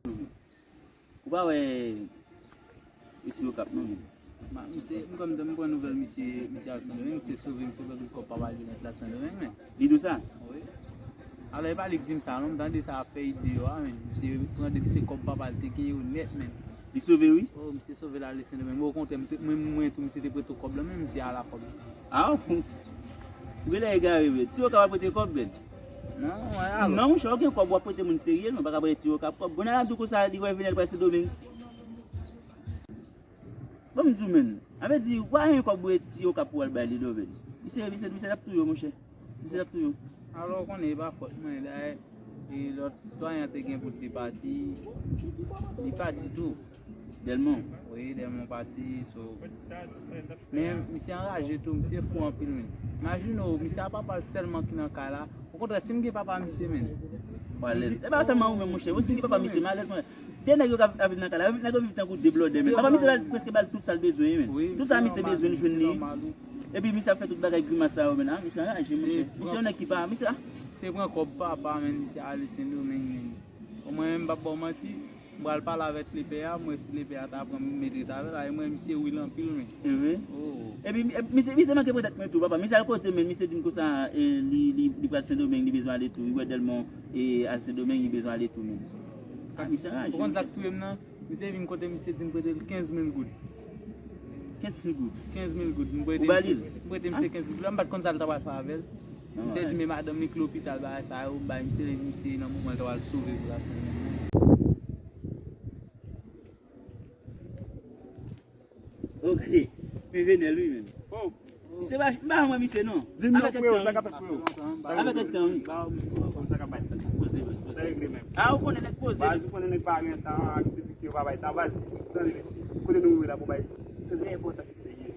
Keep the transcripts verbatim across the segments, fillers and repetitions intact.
Ou pa wè misye Okap non, men. Ma, misye, m kòm m pran nouvèl misye, misye al Sendomeng, misye sove, misye pran tout kòb papa l yo nèt la Sendomeng, men. Li di w sa? Wi. Alò, e pa li k di m sa, non, m tande sa ap fè ide yo a, men. Misye pran de, misye kòb papa l te gen yo nèt, men. Li sove, wi? Oh, misye sove l ale Sendomeng. Mwen, okontrè, m te, mwen, mwen tou, misye te prete kòb la, men misye al ak kòb la. Ah, ou genlè egare, men. Ti Okap ap prete kòb, men. Non, mwen alò. Non, monchè, ou gen kòb, w ap prete moun serye, non, pa ka prete Ti Okap kòb. Bon, nan ap di w konsa, li wè Venel pral Sendomeng. Bon, m di w, men. Sa vle di, ou pa gen kòb pou Ti Okap pou w al bay li, non, men. Misye, misye, misye t ap touye w, monchè. Misye t ap touye w. Alò, ou konnen, e pa fòt mwen, dayè, e lòt sitwayen an te gen pou l te pati, li pati tou. Dèlmon. Wi, Dèlmon pati, so. Men, misye anraje tou, misye fou anpil, men. Imajine w, misye a papa l sèlman ki nan kay la. Okontrè, si m gen papa misye, men. M alèz. E pa sèlman ou menm, monchè. Mwen, si m gen papa misye, m alèz, mwen. De nèg yo k ap, ap viv nan kay la, nèg yo viv tankou de blòdè, men. Papa misye ba l, prèske ba l tout sa l bezwen, men. Tout sa misye bezwen, li jwenn li. Epi misye ap fè tout bagay grimas sa yo, men. Ah, misye anraje, monchè. Misye yon nèg ki pa, misye, ah. Se pran kòb papa, men, misye ale Sendomeng, men. Mwen menm, m p ap ba w manti. M pral pale avèk lepè a, m wè si lepè a ta pran m mete l avè l, e m wè misye wil anpil, men. Epi, epi misye, misye manke pran tèt mwen tou, papa. Misye al kote, men misye di m konsa, e, li, li, li pral Sendomeng, li bezwen ale tou. Li wè Dèlmon, e, al Sendomeng, li bezwen ale tou, men. Sa misye anraje. Ou konn sa k touye m nan? Misye vin kote m, misye di m prete l kenz mil goud. Kenz mil goud? Kenz mil goud. M prete misye, m prete misye kenz mil goud. M pa t konn sa l ta pral fè avè l. Misye di men madanm li k lopital, bagay sa yo, m bay misye, misye nan moman l ta pral sove pou l al Sendomeng. Ok. Men Venel wi, men. Oh. Misye pa, m pa wè misye non. Di m non, freo, sa k ap fèt, freo? Avèk kèk tan, wi. Sa k ap bay? Poze, poze, poze. Ah, ou konnen nèg poze. Baz, ou konnen nèg pa gen tan, aktivite yo pa bay tan, baz. Tande mesye, kote nou rive la pou bay trè enpòtan ki serye.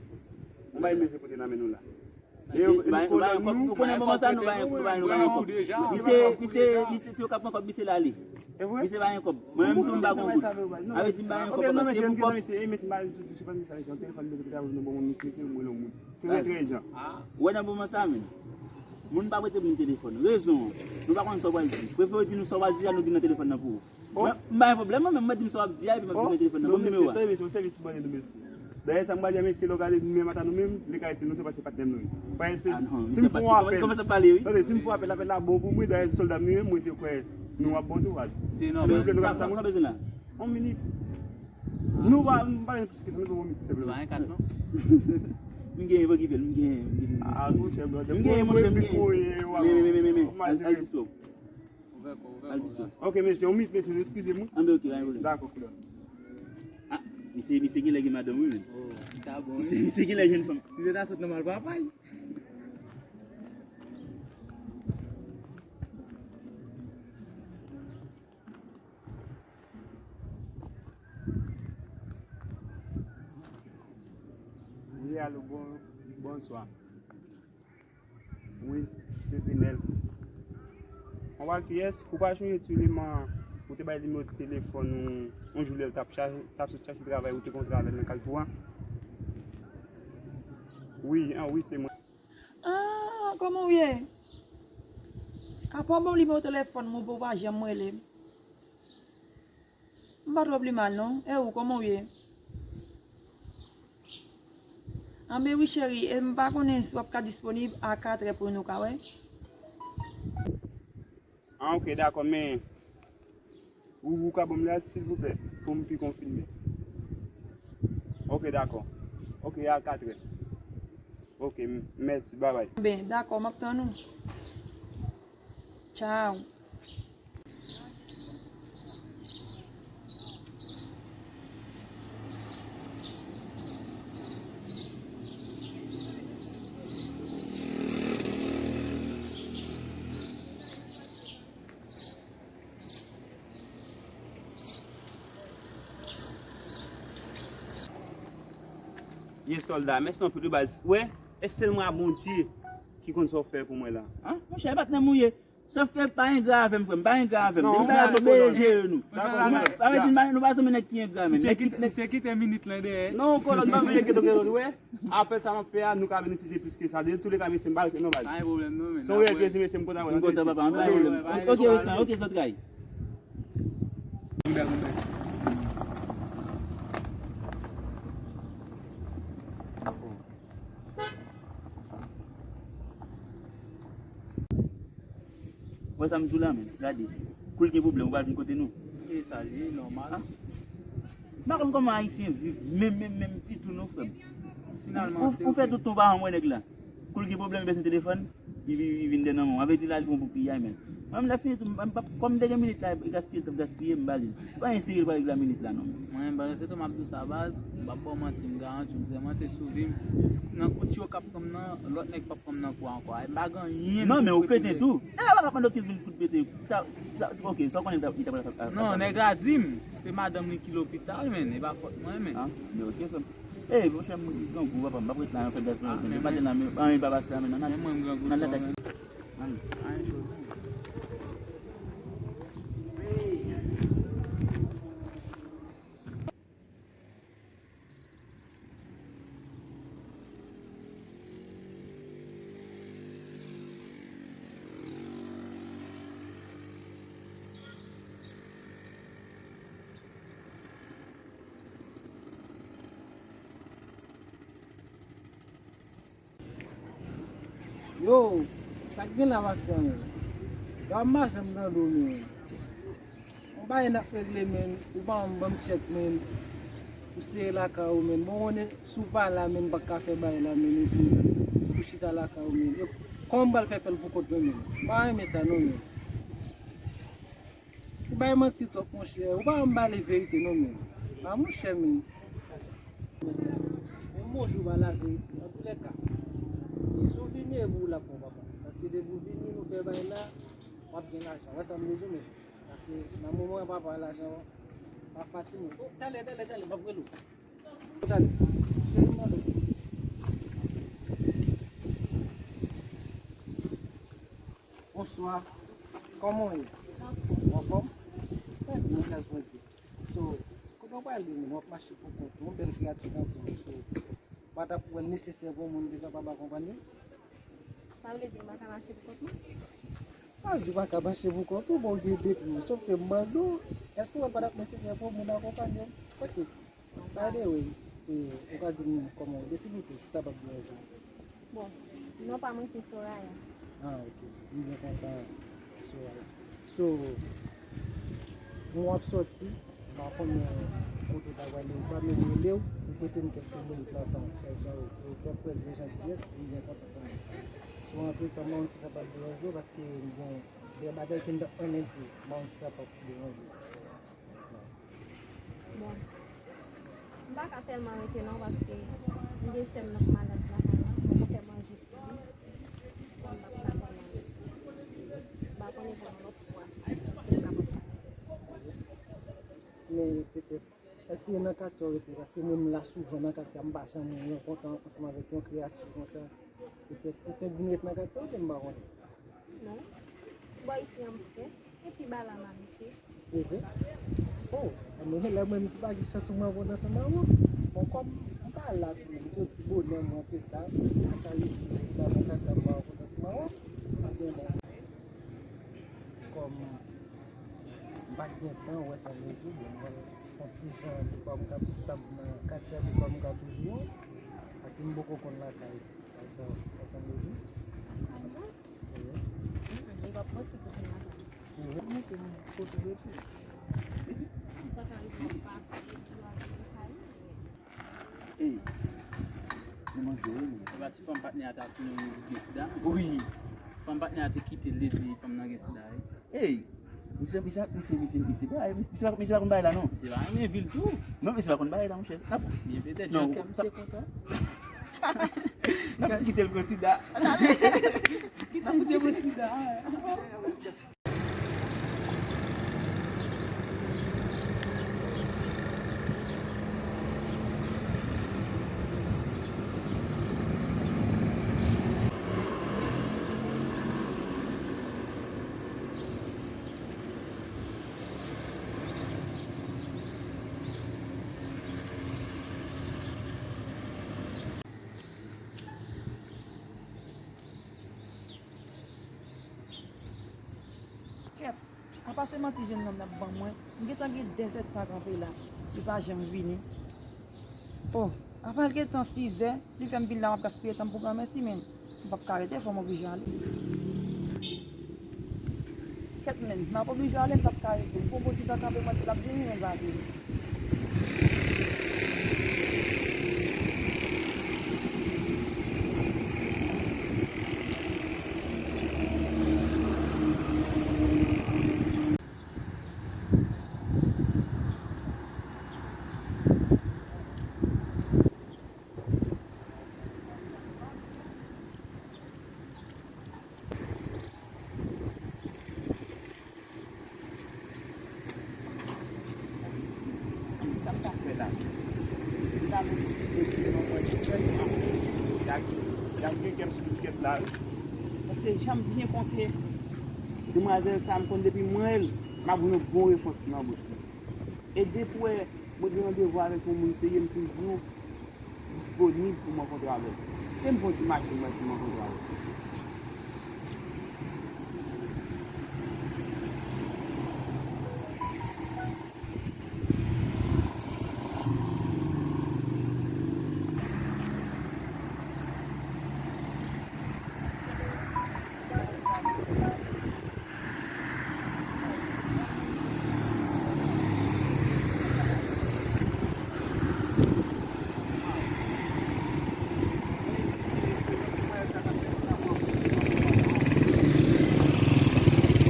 Ou bay mesye kote nan men nou la. Ou konnen moman sa nou bay, nou bay, nou bay yon kòb. Misye, misye, misye Ti Okap pran kòb, misye l ale. Misye pa gen kòb. Mwen menm tou m pa gen goud. Sa vle di m pa gen kòb, papa. Se pou kòb. Mesye, mesye, mesye, m pa gen sou, sou, sou, sou telefòn, mesye, kite avè nou bon moun, mesye, mwen lè moun. Trè, trè jan. Ou wè nan moman sa, men. Moun pa prete moun telefòn. Rezon, nou pa konn sa w pral di. Prefere w di nou sa w pral di a, nou di nan telefòn nan pou ou. Mwen, m pa gen pwoblèm, mwen menm, mwen di m sa w ap di a, epi m ap di nan telefòn nan. Ban m nimewo a. Mesye, trè mesye, yon sèvis pou mande nou, mesye. Dayè, sa m pral di a, mesye, lè w gade nimewo a, mwen pa ta nou menm, li ka ete nou tou, paske patnè nou ye. Ou pa ese, si m fè yon apèl, tande, si m fè yon apèl, apèl la bon pou mwen, dayè, sòlda m li menm, mwen te kwè nou ap bon tou, baz. Silvouplè, nou ka fè sa, mwen. Sa w bezwen la? Yon minit. Nou pa, nou pa gen plis ke sa, nou gen yon minit, senpleman. Nou pa gen kat, non? M genyen, pa okipe l, m genyen, m genyen. Ah, monchè, brother. M genyen, monchè, m genyen. Men, men, men, men, men. Al, al distro. Al distro. Ok, mesye, yon minit, mesye, eskize m. Anben, ok, pa gen pwoblèm. Dakò, frè. Ah, misye, misye genlè gen madanm, wi, men. Oh, li ta bon, wi. Misye, misye genlè jwenn fanm. Misye ta sot nan mal papay. Wi, alo, bon, bonswa. Wi, se Venel. Anba kiyès? Ou pa chonje ti eleman ou te bay nimewo telefòn ou, yon jou lè l t ap chache, t ap sot chache travay, ou te kontre avè l nan Kalfou a? Wi, an, wi, se mwen. Ah, kòman w ye? Apa w ban m nimewo telefòn mwen pou w pa janm rele m? M pa twò pi mal non. E ou, kòman w ye? Anben wi cheri, e m pa konnen si w ap ka disponib a katrè pou nou ka wè. Ah, ok, dakò, men ou, ou ka ban m la, silvouplè, pou m pi konfime. Ok, dakò. Ok, a katrè. Ok, m-, mèsi, babay. Ben, dakò, m ap tann ou. Tchaw. Ye sòlda, mèsi anpil wi baz. Wè, e sèlman a Bondye ki konn sa w fè pou mwen la. An? Monchè, e patnè m ou ye. Sòf ke pa engra avè m, frè m, pa engra avè m. Depi sa la tonbe, jere nou. Sa vle di nou pa zanmi nèg ki engra, men. Misye kite minit lan dèyè. Non, kolòn, pa vle gen doke, wè. Apèl sa m ap fè a, nou ka benefisye plis ke sa. De tou le ka, mesye, m pa rete non, baz. Pa gen pwoblèm non, men. Se yon reyèl plezi, mesye, m kontan wè nou. Ok, Wissan, ok, zantray. Wè sa m di w la, men, gade. Kou l gen pwoblèm, ou pral vin kote nou. E sa l ye, nòmal. M pa konn kòman Ayisyen viv, menm, menm, menm ditou non, frè m. Finalman, ou, ou fè tout tan w pa janm wè nèg la. Kou l gen pwoblèm, li bezwen telefòn, li, li, li vin dèyè nan men w. Sa vle di la, li pran pou piyay, men. Mwen, m la fini tou, m, m, kòm m te gen minit la, e gaspiye l t ap gaspiye, m ba li l. Pa gen seri l pral regle a minit la, non, men. Mwen, pandan se tan, m ap di w sa, baz, m p ap ba w manti, m garanti w, m di w, mwen te sou vi m, nan kout yo k ap pran m nan, lòt nèg p ap pran m nan kou a ankò. M pa gen anyen. Non, men ou kreten tou. Nèg la pa ka pran lòt kenz mil kout pete. Sa, sa, ok, sa w konnen li t ap, li t ap, ap, ap, non, ap nèg la di m, se madanm li ki lopital, men, e pa fòt mwen, men. Ah, men ok, frè m. Ey, monchè, m grangou, papa, m p ap ret la, nan fè gaspiye. Ah, men maten la, men, anyen pa pase la, men, nan, nan, men mwen, m grangou nan tou, men. Anyen. Anyen, jodi. Yo, sa k gen la, mache, men? Yo, m pa janm tande w, men. Yon bagay n ap regle, men. Ou pa janm ban m tchèk, men. Ou sere lakay ou, men. Bon, konnen, si w pa la, men, m pa ka fè bagay la, men. Epi, ou chita lakay ou, men. Yo, kòman m pral fè fè l pou kont mwen, men? M pa renmen sa, non, men. Ou bay manti twòp, monchè. Ou pa janm pale verite, non, men. A, monchè, men. Yon bon jou ba laverite. Antoulèka, e si w vini, e pou w la pou papa. Paske depi w vini, nou fè bagay la, w ap gen lajan. Wè sa m vle di w, men. Paske nan moman an, papa, lajan pa fasil, non. O, talè, talè, talè, m ap rele w. Talè. Cheri, m nan lòt. Bonswa. Kòman w ye? Ou anfòm? Trè byen, gras Bondye. So, kote w prale menm? W ap mache pou kont ou, yon bèl kreyati tankou w. So, ou pa t ap wè l nesesè pou yon moun te kapab akonpanye w? Sa vle di m pa ka mache pou kont mwen? Pa di w pa ka mache pou kont ou, bon, w gen de pye w. Sòf ke m mande w, èske w wè l pa t ap nesesè pou yon moun akonpanye w? Ok. By the way, e, ou ka di m kòman w rele, silvouplè, si sa p ap deranje w? Bon, non pa mwen se Soraya. Ah, ok. M byen kontan, Soraya. So, nou ap sòti, m pa konnen kote w ta prale ou pa, men m rele w, ou prete m kèlke minit nan tan w. Fè sa, ou, ou fè prèv de jantiyès, m byen kontan sa. So, antretan, m pa konn si sa p ap deranje w, paske m gen de bagay ke m t ap renmen di w, m pa konn si sa p ap deranje w. Bon. M pa ka tèlman rete non, paske m gen sè m nan k malad lakay la, m poko fè manje pou li. Bon, m pa ka tèlman rete. M pa konnen pou yon lòt fwa, si m kapab. Men petèt, èske nan katye w rete? Paske mwen m la souvan nan katye a, m pa janm rankontre ansanm avèk yon kreyati konsa. Petèt ou fenk vin ret nan katye a, oubyen m pa konnen. Non. Bò isi an m fèt, epi ba la m abite. Se vre? Oh, men lè mwen menm ki pa gen chans pou mwen rankontre ansanm avè w. Bon, kòm m pa la tou, m soti bonè, m rantre ta, m pa ka rete la nan katye a, m pa rankontre ansanm avè w. Ebyen, bon. Kòm m pa t gen tan, ou wè sa m vle di w, bon, mwen, yon ti jan, dekwa m ka pi stab nan katye a, dekwa m ka toujou an, paske m poko konn lakay. Sa, sa sanble di. Ah bon? Wi. Mm, li pa posib pou konn lakay. Wi. Mete m kote rete. Sa ka rive w pase, epi w al lakay ou. Ey, nou manzè wi, men. E pa ti fanm patnè a t ap di nou gen sida? Wi. Fanm patnè a te kite l, li di fanm nan gen sida, wi. Ey, misye, misye, misye, misye, misye pa, misye, misye pa konn bagay la, non. Misye pa renmen vil tou. Non, misye pa konn bagay la, monchè. N ap... Byen, petèt, non, jan kè misye kontan. N ap kite l gon sida. N ap kite l gon sida. Kèt, apa se manti jennonm nan ap ban mwen? M gentan gen dèzèdtan kanpe la, li pa janm vini. Oh, apa l gentan sizè, li fè m vin la, m ap gaspiye tan m pou granmèsi, men m p ap ka rete, fò m oblije ale. Kèt men, m ap oblije ale, m p ap ka rete. M fè yon bon ti tan kanpe, m wè si l ap vini, men l pa vini. Sa m ta fè la? Sa m ta fè la? Y ap gen kè m sou biskèt la, wi. Paske jan m byen konte demwazèl sa, m konn depi m wè l, m ap jwenn yon bon repons nan bouch li. E depi w wè mwen gen randevou avèk yon moun serye, m toujou disponib pou m rankontre avè l. Kite m pran ti machin mwen si m rankontre avè l.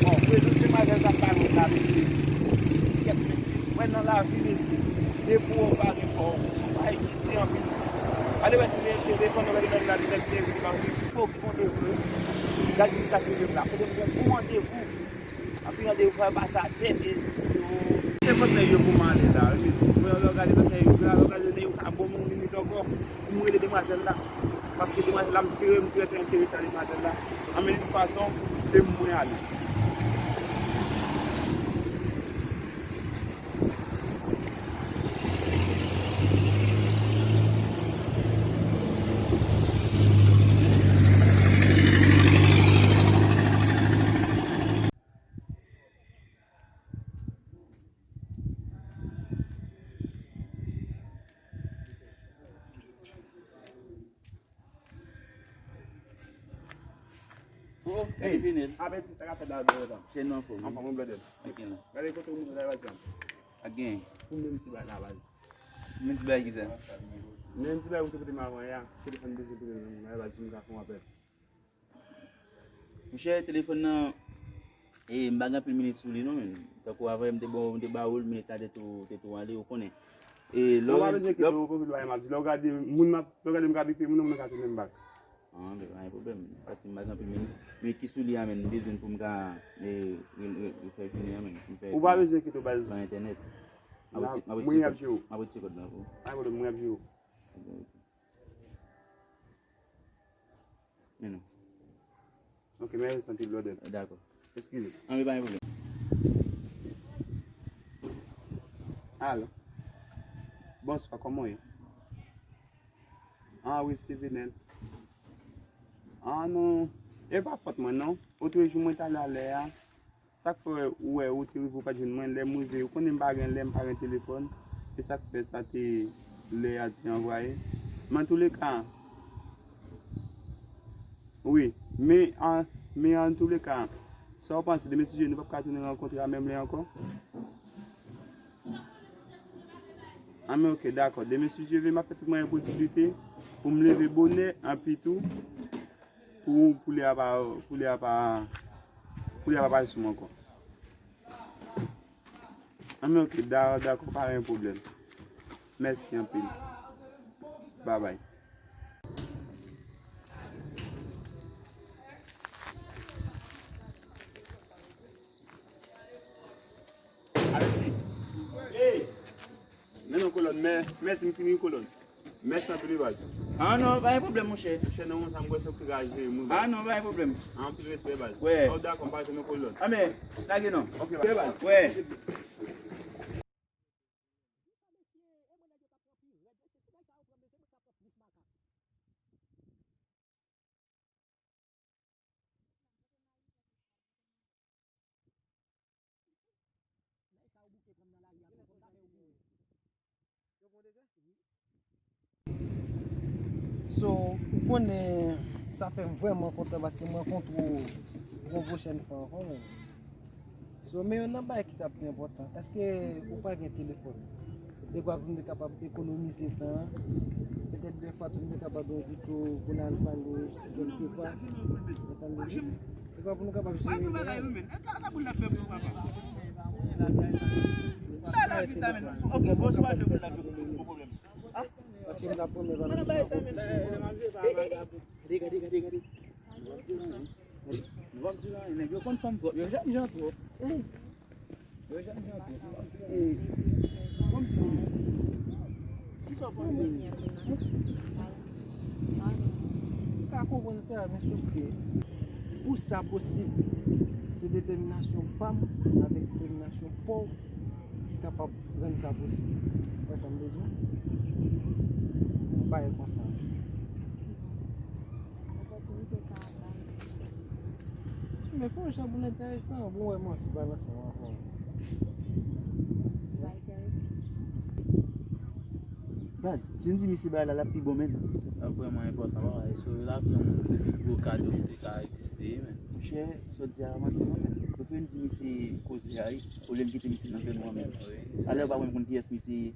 Bon, prezans demwazèl sa pa lòt la, mesye. Kèt, mesye. Mwen nan lavi, mesye. Depi w pa gen fò, ou pa ekite anpil. Gade wè si te, te defann, gade nan lavi, te, te, te, te, fòk bon de vre. Gade sa ki rive m la. Kote m gen bon randevou. Anpi randevou fè pase atè, e se yon. Se kot nèg yo pou m ale la, wi, mesye. Mwen lè w gade nan nèg yo la, lè w gade nèg yo ka ban m yon minit ankò pou m rele demwazèl la. Paske demwazèl la, m trè, m trè, trè enterese a demwazèl la. An menm fason, se mwen ale. Oh, hey, fini. Apeti, sa ka fèt la, dòlè la. Chèn nan anfòm. Anfòm, mwen blòdè. Ok, la. Gade kote ou moute la, baz. Ak gen. Pou menm ti bagay la, baz. Menm ti bagay ki sa? Menm ti bagay ou te pote m avan yè a. Telefòn bezwen pote m la, baz, si m ka fè yon apèl. Monchè, telefòn nan, e, m pa gen anpil minit sou li non, men. Tankou avan, m te ba w, m te ba ou l, minit la te tou, te tou ale, ou konnen. E, lè w pa bezwen kite w konfye l, m ap di, lè w gade moun, m ap, lè w gade m ka bipe moun, mwen ka tounen m bak. Ah, men pa gen pwoblèm, paske m pa gen anpil minit. Men ki sou li a, men, m bezwen pou m ka, e, re, re, refè jounen an, men, pou m fè. Ou pa bezwen kite w, baz. Lan entènèt. M ap retire, m ap retire kòd, m ap retire kòd la pou ou. Pa gen pwoblèm, mwen ap jere w. Ok, ok. Men non. Ok, mèsi anpil, brother. Dakò. Eskize. An, men pa gen pwoblèm. Alo. Bonswa, kòman w ye? Ah wi, se Venel. Ah non, e pa fòt mwen non. Otrejou mwen t ale a lè a. Sa k fè ou wè ou te rive ou pa t jwenn mwen, lè m rive, ou konnen m pa gen lè, m pa gen telefòn. E sa k fè sa te lè a te anvaye. Men antouleka, wi, men an, men antouleka, sa w panse, demen si Dye nou p ap ka tounen rankontre a menm lè ankò? Anben, ok, dakò. Demen si Dye vle, m ap fè tout mwayen posiblite pou m leve bonè, anpi tou, pou, pou lè a pa, pou lè a pa, pou lè a pa pase sou mwen ankò. Anben, ok, da-, dakò, pa gen pwoblèm. Mèsi anpil. Babay. Alèzi. Hey! Men non, kolòn, men, mèsi, m fini, kolòn. Mèsi anpil, wi, baz. Ah non, pa gen pwoblèm, monchè. Monchè, nan moman sa, m kwè se ou ki ka jere m, wi, baz. Ah non, pa gen pwoblèm. Anpil respè, baz. Wè. Ou dakò, m pa jwenn yon kolòn. Anben, lage non. Ok, baz. Wè. So, ou konnen, sa fè m vrèman kontan paske m rankontre w pou yon pwochèn fwa ankò, men. So, men youn nan bagay ki t ap pi enpòtan, èske ou pa gen telefòn? Dekwa pou nou te kapab ekonomize tan an. Petèt defwa tou nou te kapab envite w pou n al pale kèlke pa. Ou sa m vle di? Dekwa pou nou kapab jere tan an. Paske m t ap pwomèt bagay sa. Gade, gade, gade, gade. Nou p ap di anyen, nèg yo konn fanm twòp, yo jènjan twòp. Yo jènjan twòp. Kisa w panse? M ka konprann sa, men sof ke pou sa posib, se detèminasyon pa m avèk detèminasyon pa w ki kapab rann sa posib. Ou wè sa m vle di w? Yon bagay konsa. Opòtinite sa a bay. Men pou yon jan moun enteresan, bon, wè, m anvi balanse yon afè. Baz, si n di misye bagay la, l ap pi bon, men. Sa vrèman enpòtan, papa. E sou lavi yon moun, se pi gwo kado ki te ka egziste, men. Monchè, sa w di a manti, non, men. Prefere n di misye koze a, wi, olye n kite misye nan fè nou, men. Alè, ou pa konn kiyès misye ye.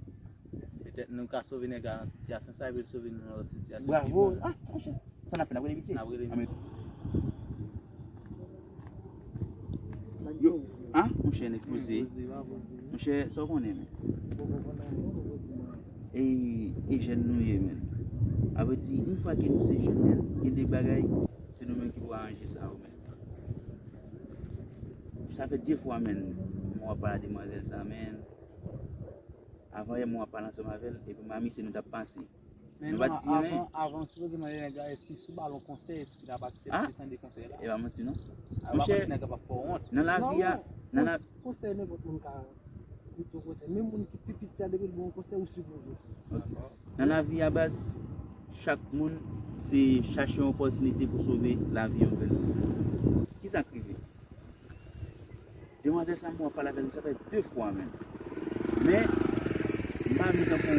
Petèt nou ka sove nèg la nan sitiyasyon sa, epi l sove nou nan lòt sitiyasyon ki mal. Bravo! Ah, monchè, sa n ap fè, n ap rele misye? N ap rele misye. Yo, ah, monchè, nèg poze. Monchè, sa w konnen, men? E, e jèn nou ye, men. A vle di, yon fwa ke nou se jèn, men, gen de bagay, se nou menm ki pou aranje sa yo, men. Sa fè de fwa, men, mwen w ap pale a demwazèl sa, men. Avan yè, mwen w ap pale ansanm avè l, epi m a misye nou t ap pase. Men nou pa t di anyen. Avan, avan, sipozeman, lè nèg la, èske si w ba l yon konsèy, èske l ap aksepte tande konsèy la? E pa manti, non. A, w pa panse nèg la p ap fè w wont? Nan lavi a, nan la... Konsèy, nenpòt moun ka koute yon konsèy. Menm moun ki pi piti a, depi l ba w yon konsèy, ou sipoze. Ok. Nan lavi a, baz, chak moun se chache yon opòtinite pou sove lavi yon grenn moun. Kisa k rive? Demwazèl sa, mwen w ap pale avè l, sa fè de fwa menm. Men, m pa vle tankou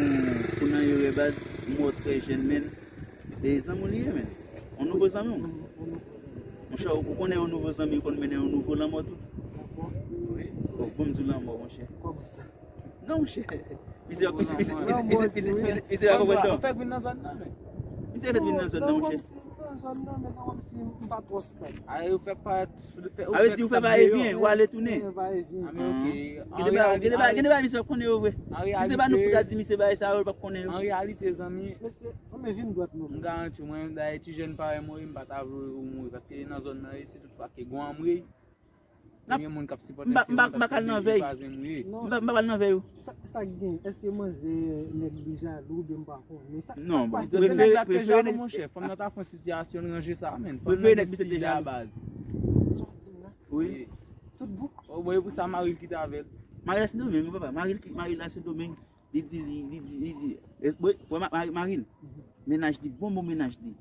pou nan erè, baz, m wè w trè jèn, men, e zanmi w li ye, men. Yon nouvo zanmi w. Monchè, ou konnen yon nouvo zanmi konn mennen yon nouvo lanmò tou. Oh, bon, m di w lanmò, monchè. Kòman sa? Non, monchè. Misye, misye, misye, misye, misye, misye, misye pa konprann non. Ou fèk vin nan zòn nan, men. Misye fèk vin nan zòn nan, monchè. Nan zòn nan, men nan kòmsi m pa twò stèk. A, ou fèk pa, fè, ou fèk stèk deyò. A, vle di ou fè va e vyen, ou ale tounen. Fè va e vyen. Ah, men ok. Gen de bagay, gen de bagay, gen de bagay misye ap konnen yo vre. Si se pa nou pou ta di misye bagay sa yo, l p ap konnen yo. An reyalite, zanmi, mesye, men vin dwat non. M garanti w, mwen, dayè, ti jèn parèy mwen, m pa ta vle ou mouri, paske nan zòn nan, e si toutfwa ke gon anmwey, Gen moun k ap sipòte, m pa, m pa, m pa k al nan vèy. M pa, m pa k al nan vèy ou. Sa, sa k gen? Èske manzè, nèg li jalou oubyen m pa konnen? Sa, sa k pase? Non, bon, prefere, prefere nèg la te jalou, monchè. Fanm nan ta fè yon sitiyasyon, l ranje sa, men. Fanm nan gen sida baz. Sa w di m la? Wi. Tout bouk? Oh, bon, e pou sa mari l kite avè l. Mari l a Sendomeng, wi, papa. Mari l ki, mari l a Sendomeng. Li di, li, li di, li di, e, wè, wè, ma-, ma-, mari l, mennaj li, bon, bon mennaj li.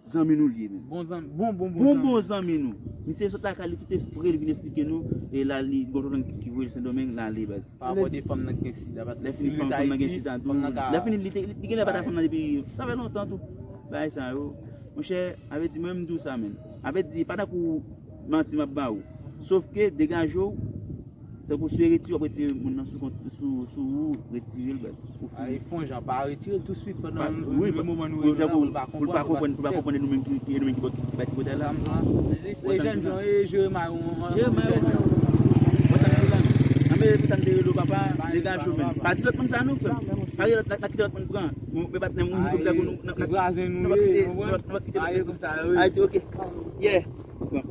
Zanmi nou li ye, men. Bon zanmi, bon, bon, bon zanmi. Bon, bon zanmi nou. Misye sot lakay li tout espre, li vin esplike nou, e la, li, gon tonton ki, ki voye l Sendomeng, l ale, baz. Pa rapò de fanm nan ki gen sida, paske si l ret Ayiti, fanm nan ka... Lè fini, li te, li genlè pa ta fanm nan depi, sa fè lontan tou. Bagay sa yo. Monchè, a vle di, mwen, m di w sa, men. A vle di, pa tankou manti m ap ba ou. Sof ke, degaje w, tankou si w retire, w ap retire moun nan sou kont, sou, sou ou, retire l, baz. Ou fini. Ay, fon jan, pa retire l touswit pandan le moman nou rele la, pou l pa konprann, pou l pa konprann, pou l pa konprann nou menm ki, ki, nou menm ki bò, ki, ki bat ki kote la. E jèn jan, e jere mayo, jere mayo, jèn jan. Wè sa m di la. Nan men pou sa m te rele w papa, degaje w menm. Pa di lòt moun sa non, frè m. Pa rele lòt, n ap kite lòt moun pran. Nou, men pa t nan moun ki konn fè pou nou, n ap, n ap, n ap kite, n ap, n ap kite lòt, n ap kite lòt. Ay, ok. Yeah. Bon.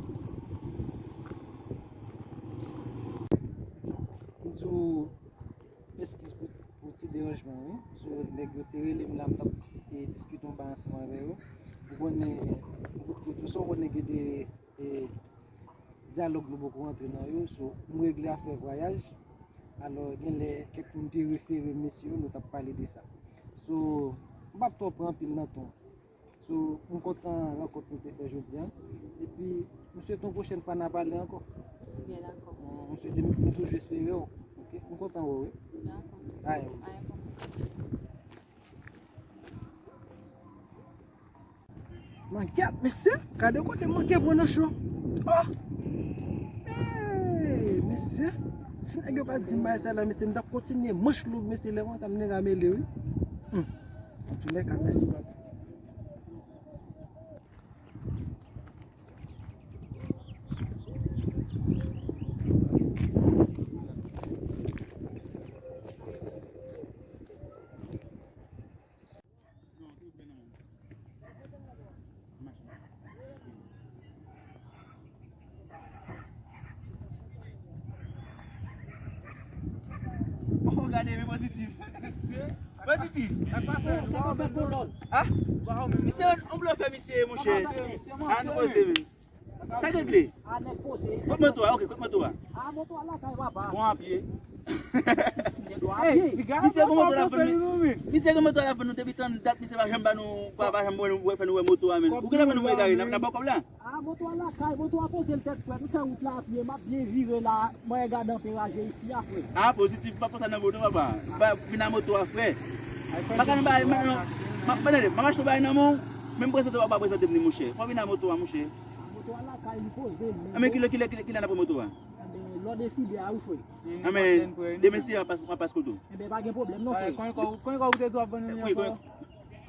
M di w eskiz pou, pou ti deranjman, wi. So, nèg yo te rele m la, m t ap, e, diskite yon bagay ansanm avè yo. Ou konnen, bout kout yo, sa w konnen gen de, e, dyalòg nou poko rantre nan yo. So, m regle afè vwayaj. Alò, genlè, kèk moun te refere m mesye yo, nou t ap pale de sa. So, m p ap twò pran anpil nan tan w. So, m kontan rankont nou te fè jodi a. Epi, m swete yon pwochèn fwa n a pale ankò. Byen dakò. M swete nou, nou toujou espere w. Ok? M kontan wè w, wi. Dakò. Ayen. Ayen kontan. Mangyèt, mesye, gade kote m manke pran nan cho. Oh! Hey, Si nèg yo pa t di m bagay sa la, mesye, m t ap kontinye manch loub, mesye, lè konsa m nèg a mele, wi. Hmm. Antoulèka, mèsi, papa. Oh, gade, men pozitif. Pozitif. Sa k ap fèt, kolòn? Ha? Misye, on blofè, misye, monchè. Ann poze, wi. Sa k regle? Kot moto a? Ok, kot moto a? Bon, apye. Misye gen moto la vin, misye gen moto la vin nou depi tann dat, misye pa janm ba nou, pa, pa janm wè nou, fè nou wè moto a, men. Ou genlè wè nou egare, n ap, n ap ba w kòb la? Ah, moto a lakay, moto a poze l tèt frèt. M fè wout la apye, m ap byen vire la, mwen gade anperaje isi a, frè. Ah, pozitif, pa konsa nan moto, papa. Ba, vin a moto a, frè. Pa ka nan bagay, m, m, m, tande, m ap achte yon bagay nan men w, men m prezante w, pa prezante m li, monchè. Fò w vin a moto a, monchè. Ah, moto a lakay, li poze l, men. Ah, men kilè, kilè, kilè, kilè n ap pran moto a? Enben, lè w deside a, wi, frè. Ah, men, demen si w ap pas, w ap pas kote w. Enben, pa gen pwoblèm, non, frè. Konn kò, konn kò ou te di w ap vann nou li ankò?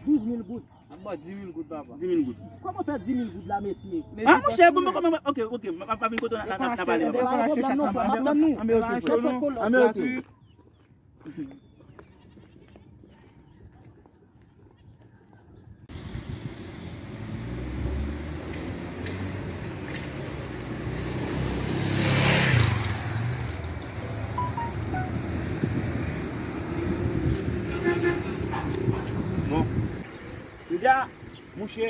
Douz mil goud. M ap ba w dis mil goud, papa. Dis mil goud. Kòman fè dis mil goud la, mesye? Ah, monchè, bon, bon, kòman, ok, ok, m ap, m ap vin kote w, n a, n a, n a pale, papa. Pa gen pwoblèm non, frè, m ap tann nou. Ann fè kolòn. Ann, ok. Bon. Jodi a, monchè,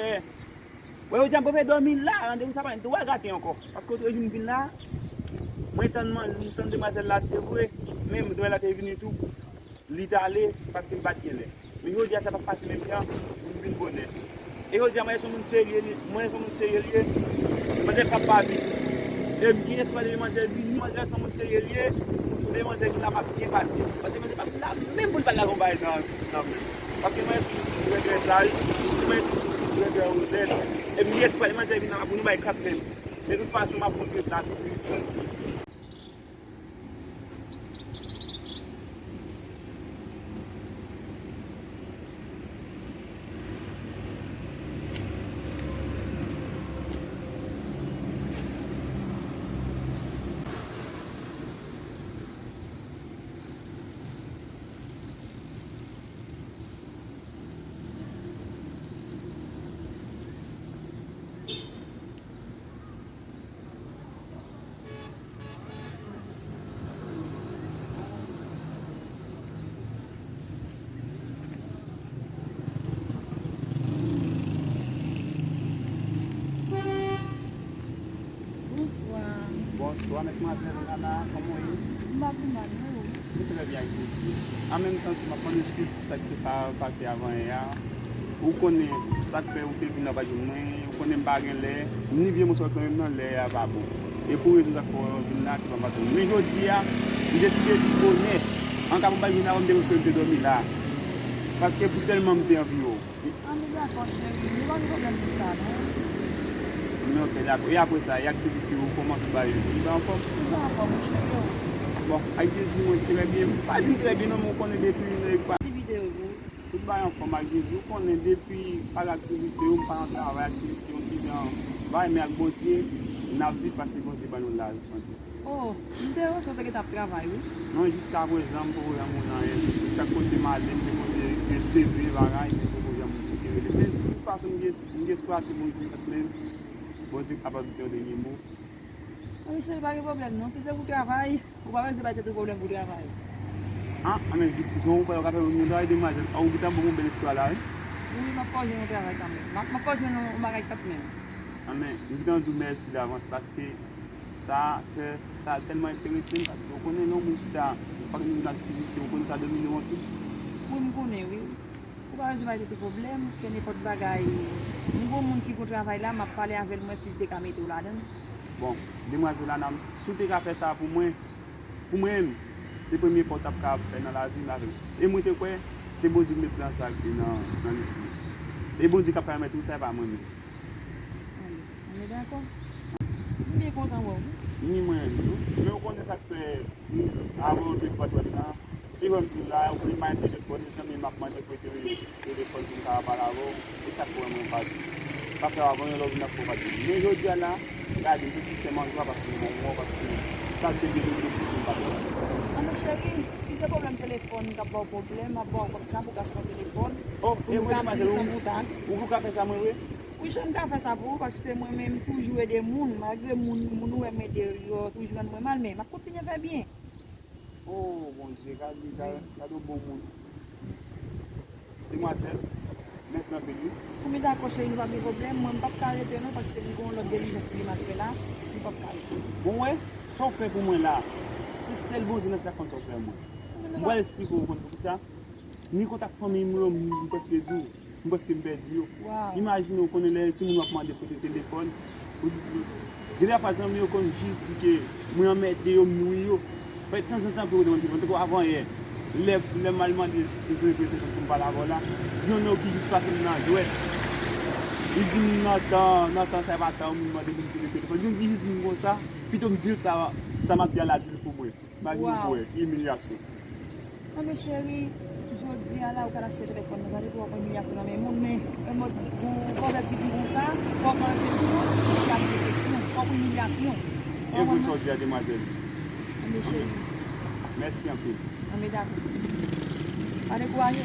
wè, jodi a m prefere dòmi la, randevou sa pa gen dwa gate ankò. Paske w te vin vin la, mwen tann man, m tann demwazèl la, se vre, men demwazèl la te vini tou. Li t ale paske li pa t gen lè. Men jodi a, sa p ap pase menm jan pou m vin bonè. E jodi a, manzè se yon moun serye, li, manzè se yon moun serye li ye. Manzè p ap pa vin. E m gen espwa depi manzè vini, manzè se yon moun serye li ye. Depi manzè vin la, m ap byen pase. Paske manzè p ap la menm pou l pa lage yon bagay nan, nan men. Paske manzè se yon moun trè, trè saj, manzè se yon moun trè, trè onèt. E m gen espwa depi manzè vin la, m ap pou nou bay kat menm. De tout fason, m ap kontinye la toujou. Bonswa. Bonswa, mèt manzèl Nana, kòman w ye? M pa pi mal, non. Mwen trè byen ak plezi. An menm tan tou, m ap mande eskiz pou sa ki te pa pase avan yè a. Ou konnen sa k fè ou te vin la pa jwenn mwen, ou konnen m pa gen lè, m ni vye mouchwa kanmenm nan lè a pa bon. E pou rezon sa k fè w vin la, ki pa pase. Men jodi a, m deside vin bonè. An ka pou m pa vin avan, m te prefere m te dòmi la. Paske pou tèlman m te anvi w. An nou dakò, cheri. Nou pa gen pwoblèm pou sa, non. Men ok, dakò. E apre sa, e aktivite w, kòman tout bagay yo? Tout bagay anfòm? Tout bagay anfòm, wi, cheri, e ou? Bon, ak Jezi, mwen trè byen. Pa di m trè byen, non, men w konnen depi nèg pa. Aktivite yo, wi. Tout bagay anfòm ak Jezi. Ou konnen depi pa gen aktivite yo, m pa nan travay, aktivite yo ki jan va, men ak Bondye, n ap viv paske Bondye ban nou lavi sante. Oh, m te panse w te gentan ap travay, wi. Non, jiskaprezan, m poko janm wè anyen. Chak kote m ale, m te konn resevwa bagay, m te poko janm te rele. Men, de tout fason, m gen, m gen espwa ke Bondye kanmenm, Bondye kapab di yon dènye mo. Anben, cheri, pa gen pwoblèm, non. Si se pou travay, ou pa bezwen bay tèt ou pwoblèm pou travay. Ah, anben, jan ou pale, ou ka fè yon travay, demwazèl. Ah, ou gentan ban m yon bèl espwa la, wi. Wi, m ap fè w jwenn yon travay kanmenm. M ap, m ap fè w jwenn yon bagay kanmenm. Anben, m gentan di w mèsi davans, paske Sa fè, sa tèlman enterese m, paske ou konnen lè yon moun chita, ou pa gen yon aktivite, ou konnen sa domine w anpil. Wi, m konnen, wi. Ou pa bezwen bay tèt ou pwoblèm, ke nenpòt bagay. M gon moun ki gon travay la, m ap pale avè l, m wè si l te ka mete w ladan l. Bon, demwazèl Ana, si w te ka fè sa pou mwen, pou mwen menm, se premye pa w t ap ka fè nan lavi m avè l. E mwen te kwè, se Bondye ki met plan sa nan, nan lespri w. E Bondye k ap pèmèt ou sa, e pa mwen menm. Anben, anben, dakò. Byen kontan wè w. Ni mwen menm tou. Men ou konnen sa k fè, avan yon de twa jou la, si w wè m toujou la, ou konnen m pa gen telefòn, mezanmi, m ap mande prete telefòn pou m ka pale avè w. E sa k fè mwen pa, pa fè w avan yon lè w vin ap fè w pa di. Men jodi a la, gade, jodi se manje w ap ap fini bon mwen, paske sa te gen de jou pou m pa fè. Anben cheri, si se pwoblèm telefòn k ap ba w pwoblèm, m ap ba w kòb sa pou w ka achte yon telefòn. Oh, pou nou ka viv san kontak. Ou pou ka fè sa mwen vre? Wi, jan m ka fè sa pou ou, paske se mwen menm toujou ede moun, malgre moun, moun ou wè m ede yo toujou rann mwen mal, men m ap kontinye fè byen. Oh, Bondye, gade, gade, gade yon bon moun. Demwazèl, mèsi anpil, wi. Wi, dakò, cheri, nou pa gen pwoblèm. Mwen, m p ap ka rete, non, paske m gen yon lòt dilijans pou m al fè la. M p ap ka rete. Bon, wè, sa w fè pou mwen la, se sèl Bondye nan syèl la konn sa w fè mwen. M pral esplike w konn poukisa. Ni kontak fanmi m yo, m prèske di w. M prèske m pèdi yo. Imajine w konnen lè timoun w ap mande kote telefòn. Gen de fwa zanmi yo konn jis di ke mwen anmède yo, m nwi yo. Fè tanzantan pou yo demann telefòn. Tankou avan yè, lè, lè m al mande bezwen prete telefòn pou m pale avè w la, gen youn nan yo ki jis pase m nan jwèt. Li di m nan tan, nan tan sa e pa tan moun mande moun prete telefòn. Li jis di m konsa, pito m di l sa, sa m ap di a la di l pou mwen. Imajine w pou wè, ki imilyasyon. Anben cheri, jodi a la ou ka achte telefòn nan, gade pou w pran imilyasyon nan men moun, men yon mòd, yon pwovèb ki di konsa, fò w panse tou, epi ap refleksyon, fò w pran imilyasyon. E vre sa w di a, demwazèl. Anben cheri. Mèsi anpil. Anben dakò. Pa dekouraje.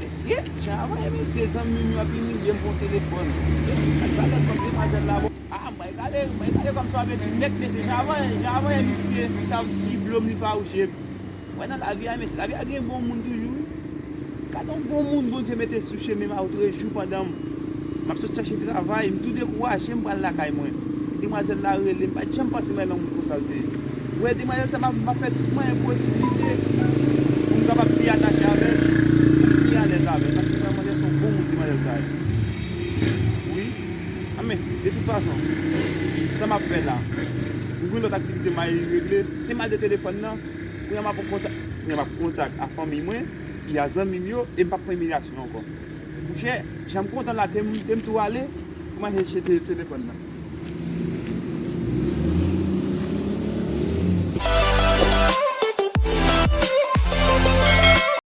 Mesye, jan avan yè mesye, zanmi m yo ap imilye m pou yon telefòn. Mesye, ak valè kòb demwazèl la, bon. Ah, mwen gade, mwen gade kòm sa w ap di nèt, mesye, jan avan yè, jan avan yè, misye, t ap di dlo m, li fawouche m. Wè nan lavi a, mesye, lavi a gen bon moun toujou, wi. Gade yon bon moun Bondye mete sou chemen m a otrejou pandan m, m ap sot chache travay, m tou dekouraje, m pral lakay mwen. Demwazèl la rele m, m pa t janm panse m wè yon moun konsa l te ye. Wè, demwazèl sa, m ap, m ap fè tout mwayen posiblite pou m kapab pi atache avè l, pou m pi alèz avè l, paske vrèman se yon bon moun demwazèl sa ye. Wi. Anben, de tout fason, sa m ap fè la, m gen lòt aktivite m al regle, te m al de telefòn nan, kounye a m ap kontak, kounye a m ap kontak a fanmi mwen, e a zanmi m yo, e m p ap pran imilyasyon ankò. Monchè, jan m kontan la, te m, te m tou ale, pou m al chèche te-, telefòn nan.